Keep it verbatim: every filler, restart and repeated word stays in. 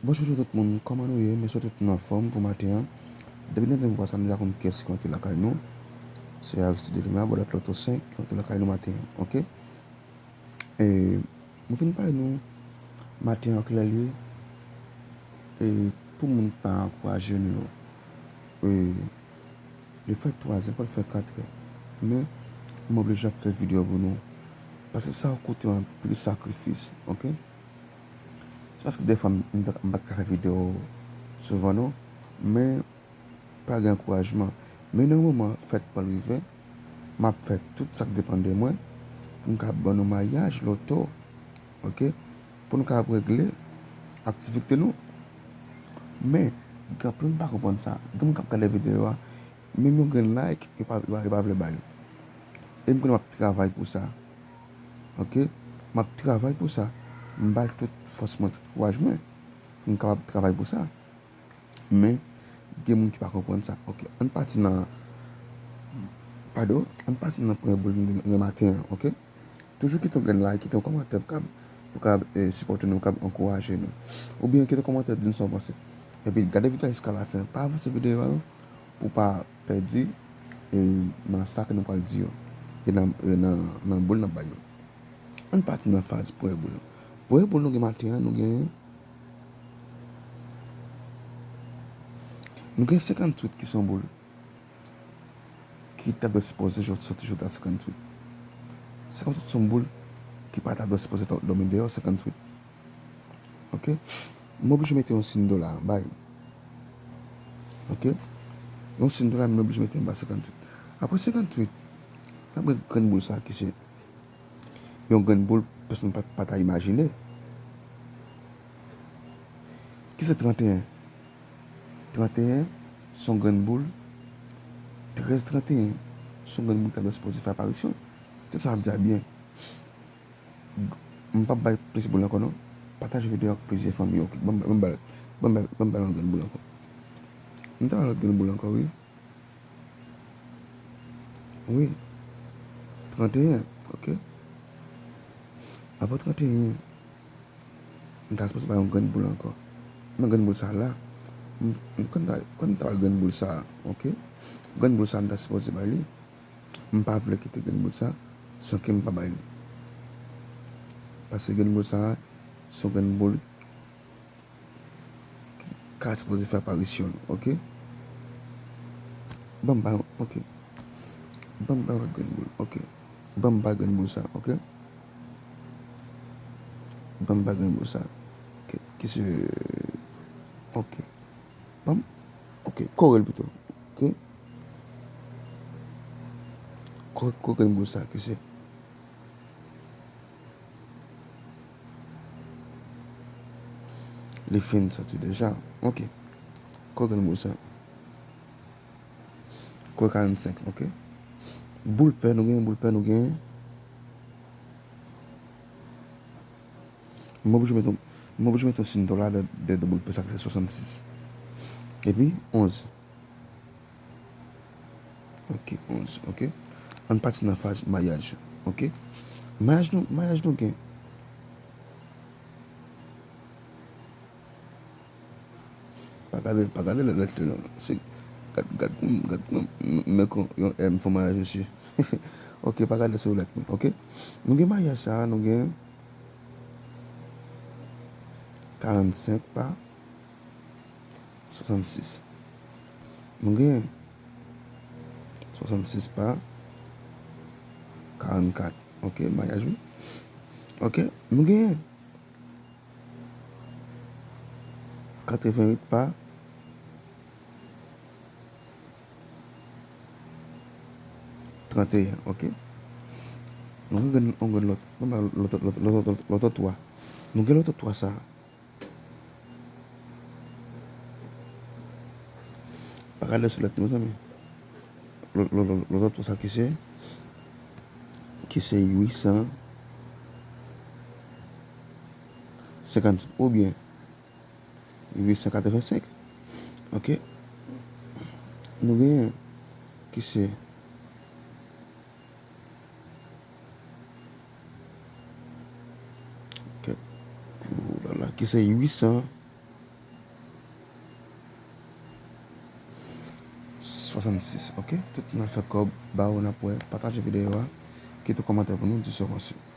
Bonjou tout moun, kòman nou ye? M swete tout moun anfòm pou maten an. Depi nou tande vwa sa, nou deja konn kiyès ki antre lakay nou. Se Aristide Lima, Bòlèt Loto senk, ki antre lakay nou maten an, oke? E, mwen vin pale nou maten an klè li ye. E, pou moun pa ankouraje nou yo. E, li fè twazè, pral fè katrè. Men, m oblije ap fè videyo pou nou. Paske sa koute m anpil sakrifis, oke? Se paske defwa m, m pa, m pa t ka fè videyo souvan non. Men, pa gen ankourajman. Men nan moman fèt pral rive, m ap fè tout sa k depann de mwen pou m ka ban nou mayaj loto, oke? Pou nou ka regle aktivite nou. Men, gen anpil moun pa konprann sa. Gen moun k ap gade videyo a, menm yon grenn like, yo pa, yo pa, yo pa vle ba yo. E m konnen m ap travay pou sa. Oke? M ap travay pou sa. M ba l tout fòs mwen, tout kouraj mwen. Pou m kapab travay pou sa. Men, gen moun ki pa konprann sa. Oke, ann pati nan, padon, ann pati nan premye boul nan maten an, oke? Toujou kite yon grenn like, kite yon kòmantè pou kab, pou kab, eh, sipòte nou, pou kab ankouraje nou. Oubyen kite yon kòmantè, di n sa w panse. Epi gade videyo a jiska lafen. Pa avanse videyo a non, pou w pa pèdi, eh, nan sa ke nou pral di yo. E nan, e nan, nan boul n ap bay yo. Ann pati nan faz premye boul. Premye boul nou gen maten an, nou gen Nou gen senkanntuit ki se yon boul ki ta dwe sipoze soti jodi a senkanntuit. Senkanntuit se yon boul ki pa ta dwe sipoze dòmi deyò senkanntuit. Oke? M oblije mete yon siy dola anba l. Oke? Yon siy dola, m oblije mete anba senkanntuit. Apre senkanntuit, n ap gen grenn boul sa ki se yon grenn boul pèsonn pa, pa ta imajine. Ki se tranteyen? Tranteyen se yon grenn boul. Trèz tranteyen se yon grenn boul ki ta dwe sipoze fè aparisyon. Se sa m ap di a byen. M p ap bay plis boul ankò non. Pataje videyo a ak plizyè fanmi, oke? Ban m, ban m ba l, ban m ba l, ban m ba l yon grenn boul ankò. M ta ba l lòt grenn boul ankò, wi. Wi. Tranteyen, oke. Apre tranteyen, m ta sipoze bay yon grenn boul ankò. Men grenn boul sa la, m, m konn ta, konn ta bay grenn boul sa, oke. Grenn boul sa, m ta sipoze bay li. M pa vle kite grenn boul sa san ke m pa bay li. Paske grenn boul sa, se yon grenn boul ki ka sipoze fè aparisyon l, oke? Ban m bay, oke. Ban m bay yon lòt grenn boul, oke. Ban m bay grenn boul sa, oke? Ban m bay grenn boul sa. Oke, ki se, oke. Ban m, oke, kore l pito, oke? Kore, kore grenn boul sa, ki se. Li fin soti deja. Oke. Kore grenn boul sa. Kore karannsenk, oke. Boul pè nou gen, boul pè nou gen. M oblije met yon, m oblije met yon siy dola dè, dè boul pè sa ki se swasannsis. Epi, onz. Oke, onz, oke. Ann pati nan faz mayaj, oke. Mayaj nou, mayaj nou gen. Pa gade, pa gade lèt, lèt li non. Se, gad, gad, gad, men kon yon M fò mayaj mesye. Oke, pa gade sou lèt mwen, oke. Nou gen mayaj sa, nou gen karannsenk pa swasannsis. Nou gen swasannsis pa karannkat. Oke, mayaj wi. Oke, nou gen katrevenwit pa tranteyen, oke. Nou gen, nou gen lòt, lòt, lòt, lòt, lòt, lòt, lòt twa. Nou gen lòt twa sa. Pa gade sou lèt mezanmi. Lòt, lòt, lòt, lòt twa sa ki se, ki se wi san senkanntuit oubyen wi san katrevensenk. Oke. Nou genyen ki se, oke. Oulala, ki se wi san swasannsis, ok? Tout moun al fè kòb, ba yo n ap wè, pataje videyo a, kite yon kòmantè pou nou, di sa w panse.